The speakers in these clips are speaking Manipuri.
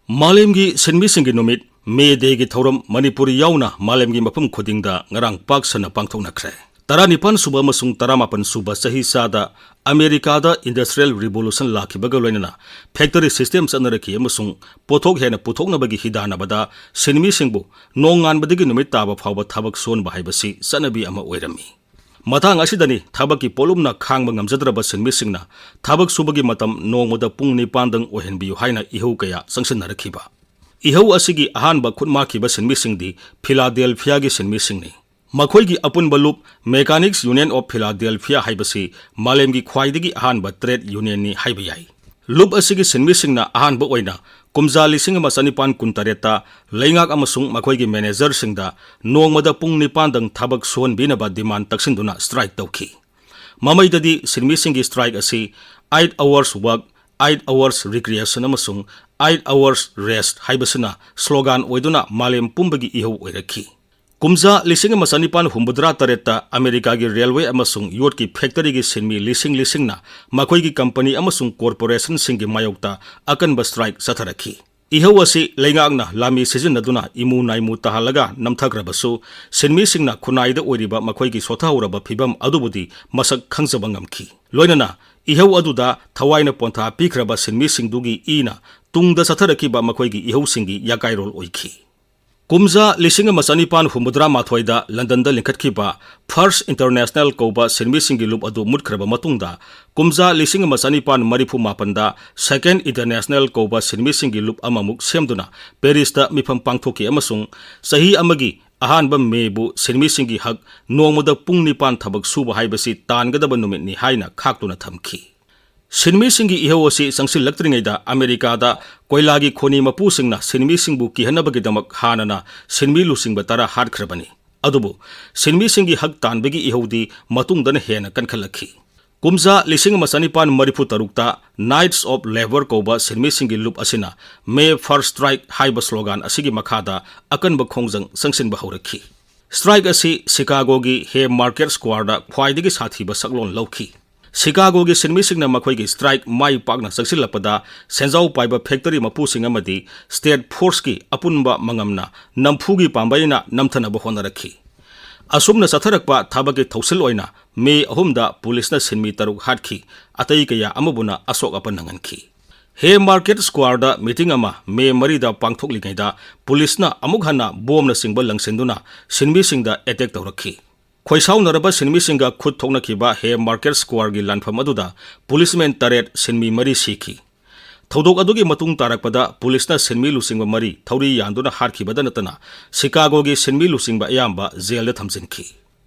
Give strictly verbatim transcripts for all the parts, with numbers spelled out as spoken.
ꯃꯥꯂꯦꯝꯒꯤ ꯁꯤꯟꯃꯤꯁꯤꯡꯒꯤ ꯅꯨꯃꯤꯠ, ꯃꯦ ꯗꯦꯒꯤ ꯊꯧꯔꯝ ꯃꯅꯤꯄꯨꯔ ꯌꯥꯎꯅ ꯃꯥꯂꯦꯝꯒꯤ ꯃꯐꯝ ꯈꯨꯗꯤꯡꯗ ꯉꯔꯥꯡ ꯄꯥꯛ ꯁꯟꯅ ꯄꯥꯡꯊꯣꯛꯅꯈ꯭ꯔꯦ꯫ ꯇꯔꯥꯅꯤꯄꯥꯟ ꯁꯨꯕ ꯑꯃꯁꯨꯡ ꯇꯔꯥꯃꯥꯄꯟ ꯁꯨꯕ ꯆꯍꯤ ꯆꯥꯗ ꯑꯃꯦꯔꯤꯀꯥꯗ Industrial Revolution ꯂꯥꯛꯈꯤꯕꯒ ꯂꯣꯏꯅꯅ factory system ꯆꯠꯅꯔꯛꯈꯤ ꯑꯃꯁꯨꯡ ꯄꯣꯠꯊꯣꯛ ꯍꯦꯟꯅ ꯄꯨꯊꯣꯛꯅꯕꯒꯤ ꯍꯤꯗꯥꯟꯅꯕꯗ ꯁꯤꯟꯃꯤꯁꯤꯡꯕꯨ ꯅꯣꯡꯉꯥꯟꯕꯗꯒꯤ ꯅꯨꯃꯤꯠ ꯇꯥꯕ ꯐꯥꯎꯕ ꯊꯕꯛ ꯁꯨꯍꯟꯕ ꯍꯥꯏꯕꯁꯤ ꯆꯠꯅꯕꯤ ꯑꯃ ꯑꯣꯏꯔꯝꯃꯤ꯫ ꯃꯇꯥꯡ ꯑꯁꯤꯗꯅꯤ ꯊꯕꯛꯀꯤ ꯄꯣꯠꯂꯨꯝꯅ ꯈꯥꯡꯕ ꯉꯝꯖꯗ꯭ꯔꯕ ꯁꯤꯟꯃꯤꯁꯤꯡꯅ ꯊꯕꯛ ꯁꯨꯕꯒꯤ ꯃꯇꯝ ꯅꯣꯡꯃꯗ ꯄꯨꯡ ꯅꯤꯄꯥꯟꯗꯪ ꯑꯣꯏꯍꯟꯕꯤꯌꯨ ꯍꯥꯏꯅ ꯏꯍꯧ ꯀꯌꯥ ꯆꯪꯁꯤꯟꯅꯔꯛꯈꯤꯕ꯫ ꯏꯍꯧ ꯑꯁꯤꯒꯤ ꯑꯍꯥꯟꯕ ꯈꯨꯠꯃꯥꯈꯤꯕ ꯁꯤꯟꯃꯤꯁꯤꯡꯗꯤ ꯐꯤꯂꯥꯗꯦꯜꯐꯤꯌꯥꯒꯤ ꯁꯤꯟꯃꯤꯁꯤꯡꯅꯤ꯫ ꯃꯈꯣꯏꯒꯤ ꯑꯄꯨꯟꯕ ꯂꯨꯞ Mechanics Union of Philadelphia ꯍꯥꯏꯕꯁꯤ ꯃꯥꯂꯦꯝꯒꯤ ꯈ꯭ꯋꯥꯏꯗꯒꯤ ꯑꯍꯥꯟꯕ trade unionꯅꯤ ꯍꯥꯏꯕ ꯌꯥꯏ꯫ ꯂꯨꯞ ꯑꯁꯤꯒꯤ ꯁꯤꯟꯃꯤꯁꯤꯡꯅ ꯑꯍꯥꯟꯕ ꯑꯣꯏꯅ ꯀꯨꯝꯖꯥ ꯂꯤꯁꯤꯡ ꯑꯃ ꯆꯅꯤꯄꯥꯟ ꯀꯨꯟꯇꯔꯦꯠꯇ ꯂꯩꯉꯥꯛ ꯑꯃꯁꯨꯡ ꯃꯈꯣꯏꯒꯤ managerꯁꯤꯡꯗ ꯅꯣꯡꯃꯗ ꯄꯨꯡ ꯅꯤꯄꯥꯟꯗꯪ ꯊꯕꯛ ꯁꯨꯍꯟꯕꯤꯅꯕ demand ꯇꯛꯁꯤꯟꯗꯨꯅ strike ꯇꯧꯈꯤ꯫ ꯃꯃꯩꯗꯗꯤ ꯁꯤꯟꯃꯤꯁꯤꯡꯒꯤ strike ꯑꯁꯤ "Eight hours work, eight hours recreation ꯑꯃꯁꯨꯡ eight hours rest" ꯍꯥꯏꯕꯁꯤꯅ slogan ꯑꯣꯏꯗꯨꯅ ꯃꯥꯂꯦꯝ ꯄꯨꯝꯕꯒꯤ ꯏꯍꯧ ꯑꯣꯏꯔꯛꯈꯤ꯫ ꯀꯨꯝꯖꯥ ꯂꯤꯁꯤꯡ ꯑꯃ ꯆꯅꯤꯄꯥꯟ ꯍꯨꯝꯐꯨꯇꯔꯥ ꯇꯔꯦꯠꯇ ꯑꯃꯦꯔꯤꯀꯥꯒꯤ railway ꯑꯃꯁꯨꯡ ꯌꯣꯠꯀꯤ factoryꯒꯤ ꯁꯤꯟꯃꯤ ꯂꯤꯁꯤꯡ ꯂꯤꯁꯤꯡꯅ ꯃꯈꯣꯏꯒꯤ company ꯑꯃꯁꯨꯡ corporationꯁꯤꯡꯒꯤ ꯃꯥꯌꯣꯛꯇ ꯑꯀꯟꯕ strike ꯆꯠꯊꯔꯛꯈꯤ꯫ ꯏꯍꯧ ꯑꯁꯤ ꯂꯩꯉꯥꯛꯅ ꯂꯥꯟꯃꯤ ꯁꯤꯖꯤꯟꯅꯗꯨꯅ ꯏꯃꯨ ꯅꯥꯏꯃꯨ ꯇꯥꯍꯜꯂꯒ ꯅꯝꯊꯈ꯭ꯔꯕꯁꯨ, ꯁꯤꯟꯃꯤꯁꯤꯡꯅ ꯈꯨꯟꯅꯥꯏꯗ ꯑꯣꯏꯔꯤꯕ ꯃꯈꯣꯏꯒꯤ ꯁꯣꯊꯍꯧꯔꯕ ꯐꯤꯚꯝ ꯑꯗꯨꯕꯨꯗꯤ ꯃꯁꯛ ꯈꯪꯖꯕ ꯉꯝꯈꯤ꯫ ꯂꯣꯏꯅꯅ ꯏꯍꯧ ꯑꯗꯨꯗ ꯊꯋꯥꯏꯅ ꯄꯣꯟꯊꯥ ꯄꯤꯈ꯭ꯔꯕ ꯁꯤꯟꯃꯤꯁꯤꯡꯗꯨꯒꯤ ꯏꯅ ꯇꯨꯡꯗ ꯆꯠꯊꯔꯛꯈꯤꯕ ꯃꯈꯣꯏꯒꯤ ꯏꯍꯧꯁꯤꯡꯒꯤ ꯌꯥꯀꯥꯏꯔꯣꯜ ꯑꯣꯏꯈꯤ꯫ ꯀꯨꯝꯖꯥ ꯂꯤꯁꯤꯡ ꯑꯃ ꯆꯅꯤꯄꯥꯟ ꯍꯨꯝꯐꯨꯇꯔꯥ ꯃꯥꯊꯣꯏꯗ ꯂꯟꯗꯟꯗ ꯂꯤꯡꯈꯠꯈꯤꯕ First International ꯀꯧꯕ ꯁꯤꯟꯃꯤꯁꯤꯡꯒꯤ ꯂꯨꯞ ꯑꯗꯨ ꯃꯨꯠꯈ꯭ꯔꯕ ꯃꯇꯨꯡꯗ, ꯀꯨꯝꯖꯥ ꯂꯤꯁꯤꯡ ꯑꯃ ꯆꯅꯤꯄꯥꯟ ꯃꯔꯤꯐꯨ ꯃꯥꯄꯟꯗ Second International ꯀꯧꯕ ꯁꯤꯟꯃꯤꯁꯤꯡꯒꯤ ꯂꯨꯞ ꯑꯃꯃꯨꯛ ꯁꯦꯝꯗꯨꯅ ꯄꯦꯔꯤꯁꯇ ꯃꯤꯐꯝ ꯄꯥꯡꯊꯣꯛꯈꯤ ꯑꯃꯁꯨꯡ ꯆꯍꯤ ꯑꯃꯒꯤ ꯑꯍꯥꯟꯕ ꯃꯦꯕꯨ ꯁꯤꯟꯃꯤꯁꯤꯡꯒꯤ ꯍꯛ, ꯅꯣꯡꯃꯗ ꯄꯨꯡ ꯅꯤꯄꯥꯟ ꯊꯕꯛ ꯁꯨꯕ ꯍꯥꯏꯕꯁꯤ ꯇꯥꯟꯒꯗꯕ ꯅꯨꯃꯤꯠꯅꯤ ꯍꯥꯏꯅ ꯈꯥꯛꯇꯨꯅ ꯊꯝꯈꯤ꯫ ꯁꯤꯟꯃꯤꯁꯤꯡꯒꯤ ꯏꯍꯧ ꯑꯁꯤ ꯆꯪꯁꯤꯜꯂꯛꯇ꯭ꯔꯤꯉꯩꯗ ꯑꯃꯦꯔꯤꯀꯥꯗ ꯀꯣꯏꯂꯥꯒꯤ ꯈꯣꯅꯤ ꯃꯄꯨꯁꯤꯡꯅ ꯁꯤꯟꯃꯤꯁꯤꯡꯕꯨ ꯀꯤꯍꯟꯅꯕꯒꯤꯗꯃꯛ ꯍꯥꯟꯅꯅ ꯁꯤꯟꯃꯤ ꯂꯨꯆꯤꯡꯕ ꯇꯔꯥ ꯍꯥꯠꯈ꯭ꯔꯕꯅꯤ꯫ ꯑꯗꯨꯕꯨ ꯁꯤꯟꯃꯤꯁꯤꯡꯒꯤ ꯍꯛ ꯇꯥꯟꯕꯒꯤ ꯏꯍꯧꯗꯤ ꯃꯇꯨꯡꯗꯅ ꯍꯦꯟꯅ ꯀꯟꯈꯠꯂꯛꯈꯤ꯫ ꯀꯨꯝꯖꯥ ꯂꯤꯁꯤꯡ ꯑꯃ ꯆꯅꯤꯄꯥꯟ ꯃꯔꯤꯐꯨ ꯇꯔꯨꯛꯇ Knights of Labour ꯀꯧꯕ ꯁꯤꯟꯃꯤꯁꯤꯡꯒꯤ ꯂꯨꯞ ꯑꯁꯤꯅ "May first strike" ꯍꯥꯏꯕ slogan ꯑꯁꯤꯒꯤ ꯃꯈꯥꯗ ꯑꯀꯟꯕ ꯈꯣꯡꯖꯪ ꯆꯪꯁꯤꯟꯕ ꯍꯧꯔꯛꯈꯤ꯫ Strike ꯑꯁꯤ ꯁꯤꯀꯥꯒꯣꯒꯤ Haymarket Squareꯗ ꯈ꯭ꯋꯥꯏꯗꯒꯤ ꯁꯥꯊꯤꯕ ꯁꯛꯂꯣꯟ ꯂꯧꯈꯤ꯫ ꯁꯤꯀꯥꯒꯣꯒꯤ ꯁꯤꯟꯃꯤꯁꯤꯡꯅ ꯃꯈꯣꯏꯒꯤ strike ꯃꯥꯏ ꯄꯥꯛꯅ ꯆꯪꯁꯤꯜꯂꯛꯄꯗ ꯁꯦꯟꯖꯥꯎ ꯄꯥꯏꯕ factory ꯃꯄꯨꯁꯤꯡ ꯑꯃꯗꯤ state forceꯀꯤ ꯑꯄꯨꯟꯕ ꯃꯉꯝꯅ ꯅꯝꯐꯨꯒꯤ ꯄꯥꯝꯕꯩꯅ ꯅꯝꯊꯅꯕ ꯍꯣꯠꯅꯔꯛꯈꯤ꯫ ꯑꯁꯨꯝꯅ ꯆꯠꯊꯔꯛꯄ ꯊꯕꯛꯀꯤ ꯊꯧꯁꯤꯜ ꯑꯣꯏꯅ ꯃꯦ ꯑꯍꯨꯝꯗ ꯄꯨꯂꯤꯁꯅ ꯁꯤꯟꯃꯤ ꯇꯔꯨꯛ ꯍꯥꯠꯈꯤ, ꯑꯇꯩ ꯀꯌꯥ ꯑꯃꯕꯨꯅ ꯑꯁꯣꯛ ꯑꯄꯟ ꯅꯪꯍꯟꯈꯤ꯫ Haymarket Squareꯗ meeting ꯑꯃ ꯃꯦ ꯃꯔꯤꯗ ꯄꯥꯡꯊꯣꯛꯂꯤꯉꯩꯗ ꯄꯨꯂꯤꯁꯅ ꯑꯃꯨꯛ ꯍꯟꯅ ꯕꯣꯝꯅꯆꯤꯡꯕ ꯂꯪꯁꯤꯟꯗꯨꯅ ꯁꯤꯟꯃꯤꯁꯤꯡꯗ attack ꯇꯧꯔꯛꯈꯤ꯫ ꯈꯣꯏꯁꯥꯎꯅꯔꯕ ꯁꯤꯟꯃꯤꯁꯤꯡꯒ ꯈꯨꯠ ꯊꯣꯛꯅꯈꯤꯕ Haymarket Squareꯒꯤ ꯂꯥꯟꯐꯝ ꯑꯗꯨꯗ policemen ꯇꯔꯦꯠ, ꯁꯤꯟꯃꯤ ꯃꯔꯤ ꯁꯤꯈꯤ꯫ ꯊꯧꯗꯣꯛ ꯑꯗꯨꯒꯤ ꯃꯇꯨꯡ ꯇꯥꯔꯛꯄꯗ ꯄꯨꯂꯤꯁꯅ ꯁꯤꯟꯃꯤ ꯂꯨꯆꯤꯡꯕ ꯃꯔꯤ ꯊꯧꯔꯤ ꯌꯥꯟꯗꯨꯅ ꯍꯥꯠꯈꯤꯕꯗ ꯅꯠꯇꯅ ꯁꯤꯀꯥꯒꯣꯒꯤ ꯁꯤꯟꯃꯤ ꯂꯨꯆꯤꯡꯕ ꯑꯌꯥꯝꯕ ꯖꯦꯜꯗ ꯊꯝꯖꯤꯟꯈꯤ꯫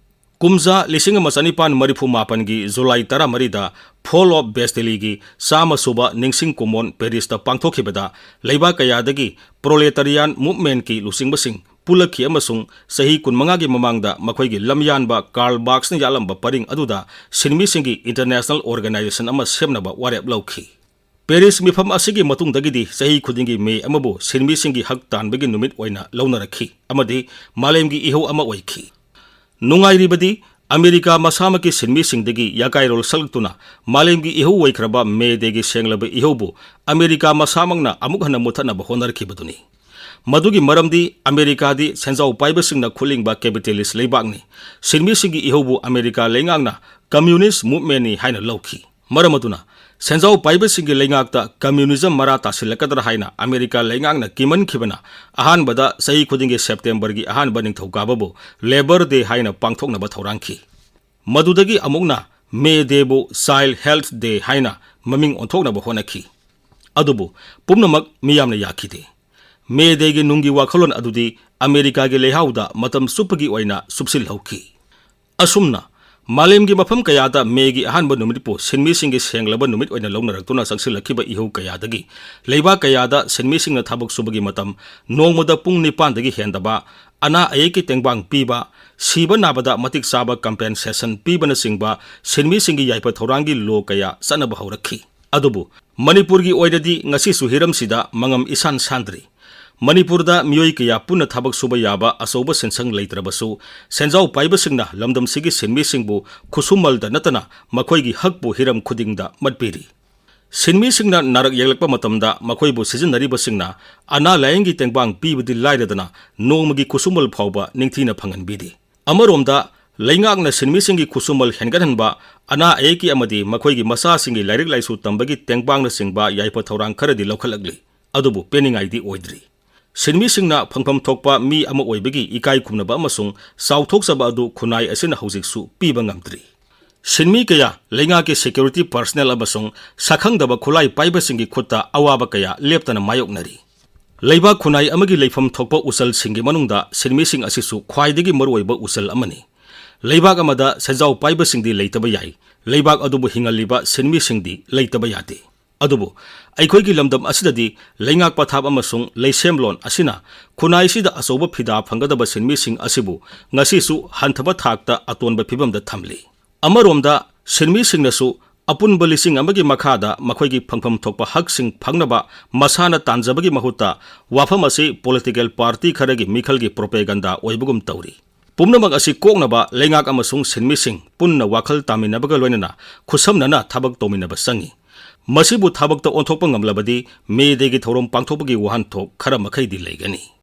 ꯀꯨꯝꯖꯥ ꯂꯤꯁꯤꯡ ꯑꯃ ꯆꯅꯤꯄꯥꯟ ꯃꯔꯤꯐꯨ ꯃꯥꯄꯟꯒꯤ ꯖꯨꯂꯥꯏ ꯇꯔꯥꯃꯔꯤꯗ Fall of Bastilleꯒꯤ ꯆꯥꯝꯃ ꯁꯨꯕ ꯅꯤꯡꯁꯤꯡ ꯀꯨꯝꯑꯣꯟ ꯄꯦꯔꯤꯁꯇ ꯄꯥꯡꯊꯣꯛꯈꯤꯕꯗ ꯂꯩꯕꯥꯛ ꯀꯌꯥꯗꯒꯤ proletarian movementꯀꯤ ꯂꯨꯆꯤꯡꯕꯁꯤꯡ ꯄꯨꯜꯂꯛꯈꯤ ꯑꯃꯁꯨꯡ ꯆꯍꯤ ꯀꯨꯟꯃꯉꯥꯒꯤ ꯃꯃꯥꯡꯗ ꯃꯈꯣꯏꯒꯤ ꯂꯝꯌꯥꯟꯕ Karl Barksꯅ ꯌꯥꯠꯂꯝꯕ ꯄꯔꯤꯡ ꯑꯗꯨꯗ ꯁꯤꯟꯃꯤꯁꯤꯡꯒꯤ international organization ꯑꯃ ꯁꯦꯝꯅꯕ ꯋꯥꯔꯦꯞ ꯂꯧꯈꯤ꯫ ꯄꯦꯔꯤꯁ ꯃꯤꯐꯝ ꯑꯁꯤꯒꯤ ꯃꯇꯨꯡꯗꯒꯤꯗꯤ ꯆꯍꯤ ꯈꯨꯗꯤꯡꯒꯤ ꯃꯦ ꯑꯃꯕꯨ ꯁꯤꯟꯃꯤꯁꯤꯡꯒꯤ ꯍꯛ ꯇꯥꯟꯕꯒꯤ ꯅꯨꯃꯤꯠ ꯑꯣꯏꯅ ꯂꯧꯅꯔꯛꯈꯤ ꯑꯃꯗꯤ ꯃꯥꯂꯦꯝꯒꯤ ꯏꯍꯧ ꯑꯃ ꯑꯣꯏꯈꯤ꯫ ꯅꯨꯡꯉꯥꯏꯔꯤꯕꯗꯤ, ꯑꯃꯦꯔꯤꯀꯥ ꯃꯁꯥꯃꯛꯀꯤ ꯁꯤꯟꯃꯤꯁꯤꯡꯗꯒꯤ ꯌꯥꯀꯥꯏꯔꯣꯜ ꯁꯛꯂꯛꯇꯨꯅ ꯃꯥꯂꯦꯝꯒꯤ ꯏꯍꯧ ꯑꯣꯏꯈ꯭ꯔꯕ ꯃꯦ ꯗꯦꯒꯤ ꯁꯦꯡꯂꯕ ꯏꯍꯧꯕꯨ ꯑꯃꯦꯔꯤꯀꯥ ꯃꯁꯥꯃꯛꯅ ꯑꯃꯨꯛ ꯍꯟꯅ ꯃꯨꯠꯊꯠꯅꯕ ꯍꯣꯠꯅꯔꯛꯈꯤꯕꯗꯨꯅꯤ꯫ ꯃꯗꯨꯒꯤ ꯃꯔꯝꯗꯤ ꯑꯃꯦꯔꯤꯀꯥꯗꯤ ꯁꯦꯟꯖꯥꯎ ꯄꯥꯏꯕꯁꯤꯡꯅ ꯈꯨꯠꯂꯤꯡꯕ capitalist ꯂꯩꯕꯥꯛꯅꯤ꯫ ꯁꯤꯟꯃꯤꯁꯤꯡꯒꯤ ꯏꯍꯧꯕꯨ ꯑꯃꯦꯔꯤꯀꯥ ꯂꯩꯉꯥꯛꯅ communist movementꯅꯤ ꯍꯥꯏꯅ ꯂꯧꯈꯤ꯫ ꯃꯔꯝ ꯑꯗꯨꯅ, ꯁꯦꯟꯖꯥꯎ ꯄꯥꯏꯕꯁꯤꯡꯒꯤ ꯂꯩꯉꯥꯛꯇ communism ꯃꯔꯥ ꯇꯥꯁꯤꯜꯂꯛꯀꯗ꯭ꯔꯥ ꯍꯥꯏꯅ ꯑꯃꯦꯔꯤꯀꯥ ꯂꯩꯉꯥꯛꯅ ꯀꯤꯃꯟꯈꯤꯕꯅ, ꯑꯍꯥꯟꯕꯗ ꯆꯍꯤ ꯈꯨꯗꯤꯡꯒꯤ Septemberꯒꯤ ꯑꯍꯥꯟꯕ ꯅꯤꯡꯊꯧꯀꯥꯕꯕꯨ Labor Day ꯍꯥꯏꯅ ꯄꯥꯡꯊꯣꯛꯅꯕ ꯊꯧꯔꯥꯡꯈꯤ꯫ ꯃꯗꯨꯗꯒꯤ ꯑꯃꯨꯛꯅ May Dayꯕꯨ Child Health Day ꯍꯥꯏꯅ ꯃꯃꯤꯡ ꯑꯣꯟꯊꯣꯛꯅꯕ ꯍꯣꯠꯅꯈꯤ꯫ ꯑꯗꯨꯕꯨ ꯄꯨꯝꯅꯃꯛ ꯃꯤꯌꯥꯝꯅ ꯌꯥꯈꯤꯗꯦ꯫ May Dayꯒꯤ ꯅꯨꯡꯒꯤ ꯋꯥꯈꯜꯂꯣꯟ ꯑꯗꯨꯗꯤ ꯑꯃꯦꯔꯤꯀꯥꯒꯤ ꯂꯩꯍꯥꯎꯗ ꯃꯇꯝ ꯆꯨꯞꯄꯒꯤ ꯑꯣꯏꯅ ꯁꯨꯞꯁꯤꯜꯍꯧꯈꯤ꯫ ꯑꯁꯨꯝꯅ, ꯃꯥꯂꯦꯝꯒꯤ ꯃꯐꯝ ꯀꯌꯥꯗ ꯃꯦꯒꯤ ꯑꯍꯥꯟꯕ ꯅꯨꯃꯤꯠꯄꯨ ꯁꯤꯟꯃꯤꯁꯤꯡꯒꯤ ꯁꯦꯡꯂꯕ ꯅꯨꯃꯤꯠ ꯑꯣꯏꯅ ꯂꯧꯅꯔꯛꯇꯨꯅ ꯆꯪꯁꯤꯜꯂꯛꯈꯤꯕ ꯏꯍꯧ ꯀꯌꯥꯗꯒꯤ ꯂꯩꯕꯥꯛ ꯀꯌꯥꯗ ꯁꯤꯟꯃꯤꯁꯤꯡꯅ ꯊꯕꯛ ꯁꯨꯕꯒꯤ ꯃꯇꯝ ꯅꯣꯡꯃꯗ ꯄꯨꯡ ꯅꯤꯄꯥꯟꯗꯒꯤ ꯍꯦꯟꯗꯕ, ꯑꯅꯥ ꯑꯌꯦꯛꯀꯤ ꯇꯦꯡꯕꯥꯡ ꯄꯤꯕ, ꯁꯤꯕ ꯅꯥꯕꯗ ꯃꯇꯤꯛ ꯆꯥꯕ compensation ꯄꯤꯕꯅꯆꯤꯡꯕ ꯁꯤꯟꯃꯤꯁꯤꯡꯒꯤ ꯌꯥꯏꯐ ꯊꯧꯔꯥꯡꯒꯤ law ꯀꯌꯥ ꯆꯠꯅꯕ ꯍꯧꯔꯛꯈꯤ꯫ ꯑꯗꯨꯕꯨ ꯃꯅꯤꯄꯨꯔꯒꯤ ꯑꯣꯏꯅꯗꯤ ꯉꯁꯤꯁꯨ ꯍꯤꯔꯝꯁꯤꯗ ꯃꯉꯝ ꯏꯁꯥꯟ ꯁꯥꯟꯗ꯭ꯔꯤ꯫ ꯃꯅꯤꯄꯨꯔꯗ ꯃꯤꯑꯣꯏ ꯀꯌꯥ ꯄꯨꯟꯅ ꯊꯕꯛ ꯁꯨꯕ ꯌꯥꯕ ꯑꯆꯧꯕ ꯁꯦꯟꯁꯪ ꯂꯩꯇ꯭ꯔꯕꯁꯨ, ꯁꯦꯟꯖꯥꯎ ꯄꯥꯏꯕꯁꯤꯡꯅ ꯂꯝꯗꯝꯁꯤꯒꯤ ꯁꯤꯟꯃꯤꯁꯤꯡꯕꯨ ꯈꯨꯠꯁꯨꯃꯜꯗ ꯅꯠꯇꯅ ꯃꯈꯣꯏꯒꯤ ꯍꯛꯄꯨ ꯍꯤꯔꯝ ꯈꯨꯗꯤꯡꯗ ꯃꯠꯄꯤꯔꯤ꯫ ꯁꯤꯟꯃꯤꯁꯤꯡꯅ ꯅꯥꯔꯛ ꯌꯦꯛꯂꯛꯄ ꯃꯇꯝꯗ ꯃꯈꯣꯏꯕꯨ ꯁꯤꯖꯤꯟꯅꯔꯤꯕꯁꯤꯡꯅ ꯑꯅꯥ ꯂꯥꯌꯦꯡꯒꯤ ꯇꯦꯡꯕꯥꯡ ꯄꯤꯕꯗꯤ ꯂꯥꯏꯔꯗꯅ ꯅꯣꯡꯃꯒꯤ ꯈꯨꯠꯁꯨꯃꯜ ꯐꯥꯎꯕ ꯅꯤꯡꯊꯤꯅ ꯐꯪꯍꯟꯕꯤꯗꯦ꯫ ꯑꯃꯔꯣꯝꯗ, ꯂꯩꯉꯥꯛꯅ ꯁꯤꯟꯃꯤꯁꯤꯡꯒꯤ ꯈꯨꯠꯁꯨꯃꯜ ꯍꯦꯟꯒꯠꯍꯟꯕ, ꯑꯅꯥ ꯑꯌꯦꯛꯀꯤ ꯑꯃꯗꯤ ꯃꯈꯣꯏꯒꯤ ꯃꯆꯥꯁꯤꯡꯒꯤ ꯂꯥꯏꯔꯤꯛ ꯂꯥꯏꯁꯨ ꯇꯝꯕꯒꯤ ꯇꯦꯡꯕꯥꯡꯅꯆꯤꯡꯕ ꯌꯥꯏꯐ ꯊꯧꯔꯥꯡ ꯈꯔꯗꯤ ꯂꯧꯈꯠꯂꯛꯂꯤ꯫ ꯑꯗꯨꯕꯨ ꯄꯦꯟꯅꯤꯡꯉꯥꯏꯗꯤ ꯑꯣꯏꯗ꯭ꯔꯤ꯫ ꯁꯤꯟꯃꯤꯁꯤꯡꯅ ꯐꯪꯐꯝ ꯊꯣꯛꯄ ꯃꯤ ꯑꯃ ꯑꯣꯏꯕꯒꯤ ꯏꯀꯥꯏ ꯈꯨꯝꯅꯕ ꯑꯃꯁꯨꯡ ꯆꯥꯎꯊꯣꯛꯆꯕ ꯑꯗꯨ ꯈꯨꯟꯅꯥꯏ ꯑꯁꯤꯅ ꯍꯧꯖꯤꯛꯁꯨ ꯄꯤꯕ ꯉꯝꯗ꯭ꯔꯤ꯫ ꯁꯤꯟꯃꯤ ꯀꯌꯥ ꯂꯩꯉꯥꯛꯀꯤ security personnel ꯑꯃꯁꯨꯡ ꯁꯛꯈꯪꯗꯕ ꯈꯨꯠꯂꯥꯏ ꯄꯥꯏꯕꯁꯤꯡꯒꯤ ꯈꯨꯠꯇ ꯑꯋꯥꯕ ꯀꯌꯥ ꯂꯦꯞꯇꯅ ꯃꯥꯌꯣꯛꯅꯔꯤ꯫ ꯂꯩꯕꯥꯛ ꯈꯨꯟꯅꯥꯏ ꯑꯃꯒꯤ ꯂꯩꯐꯝ ꯊꯣꯛꯄ ꯎꯆꯜꯁꯤꯡꯒꯤ ꯃꯅꯨꯡꯗ ꯁꯤꯟꯃꯤꯁꯤꯡ ꯑꯁꯤꯁꯨ ꯈ꯭ꯋꯥꯏꯗꯒꯤ ꯃꯔꯨꯑꯣꯏꯕ ꯎꯆꯜ ꯑꯃꯅꯤ꯫ ꯂꯩꯕꯥꯛ ꯑꯃꯗ ꯁꯦꯟꯖꯥꯎ ꯄꯥꯏꯕꯁꯤꯡꯗꯤ ꯂꯩꯇꯕ ꯌꯥꯏ, ꯂꯩꯕꯥꯛ ꯑꯗꯨꯕꯨ ꯍꯤꯡꯍꯜꯂꯤꯕ ꯁꯤꯟꯃꯤꯁꯤꯡꯗꯤ ꯂꯩꯇꯕ ꯌꯥꯗꯦ꯫ ꯑꯗꯨꯕꯨ ꯑꯩꯈꯣꯏꯒꯤ ꯂꯝꯗꯝ ꯑꯁꯤꯗꯗꯤ ꯂꯩꯉꯥꯛ ꯄꯊꯥꯞ ꯑꯃꯁꯨꯡ ꯂꯩꯁꯦꯝꯂꯣꯟ ꯑꯁꯤꯅ ꯈꯨꯟꯅꯥꯏꯁꯤꯗ ꯑꯆꯧꯕ ꯐꯤꯗꯥ ꯐꯪꯒꯗꯕ ꯁꯤꯟꯃꯤꯁꯤꯡ ꯑꯁꯤꯕꯨ ꯉꯁꯤꯁꯨ ꯍꯟꯊꯕ ꯊꯥꯛꯇ ꯑꯇꯣꯟꯕ ꯐꯤꯚꯝꯗ ꯊꯝꯂꯤ꯫ ꯑꯃꯔꯣꯝꯗ, ꯁꯤꯟꯃꯤꯁꯤꯡꯅꯁꯨ ꯑꯄꯨꯟꯕ ꯂꯤꯁꯤꯡ ꯑꯃꯒꯤ ꯃꯈꯥꯗ ꯃꯈꯣꯏꯒꯤ ꯐꯪꯐꯝ ꯊꯣꯛꯄ ꯍꯛꯁꯤꯡ ꯐꯪꯅꯕ ꯃꯁꯥꯅ ꯇꯥꯟꯖꯕꯒꯤ ꯃꯍꯨꯠꯇ ꯋꯥꯐꯝ ꯑꯁꯤ political party ꯈꯔꯒꯤ ꯃꯤꯈꯜꯒꯤ propaganda ꯑꯣꯏꯕꯒꯨꯝ ꯇꯧꯔꯤ꯫ ꯄꯨꯝꯅꯃꯛ ꯑꯁꯤ ꯀꯣꯛꯅꯕ ꯂꯩꯉꯥꯛ ꯑꯃꯁꯨꯡ ꯁꯤꯟꯃꯤꯁꯤꯡ ꯄꯨꯟꯅ ꯋꯥꯈꯜ ꯇꯥꯃꯤꯟꯅꯕꯒ ꯂꯣꯏꯅꯅ ꯈꯨꯠꯁꯝꯅꯅ ꯊꯕꯛ ꯇꯧꯃꯤꯟꯅꯕ ꯆꯪꯏ꯫ ꯃꯁꯤꯕꯨ ꯊꯕꯛꯇ ꯑꯣꯟꯊꯣꯛꯄ ꯉꯝꯂꯕꯗꯤ May Day ꯒꯤ ꯊꯧꯔꯝ ꯄꯥꯡꯊꯣꯛꯄꯒꯤ ꯋꯥꯍꯟꯊꯣꯛ ꯈꯔ ꯃꯈꯩꯗꯤ ꯂꯩꯒꯅꯤ꯫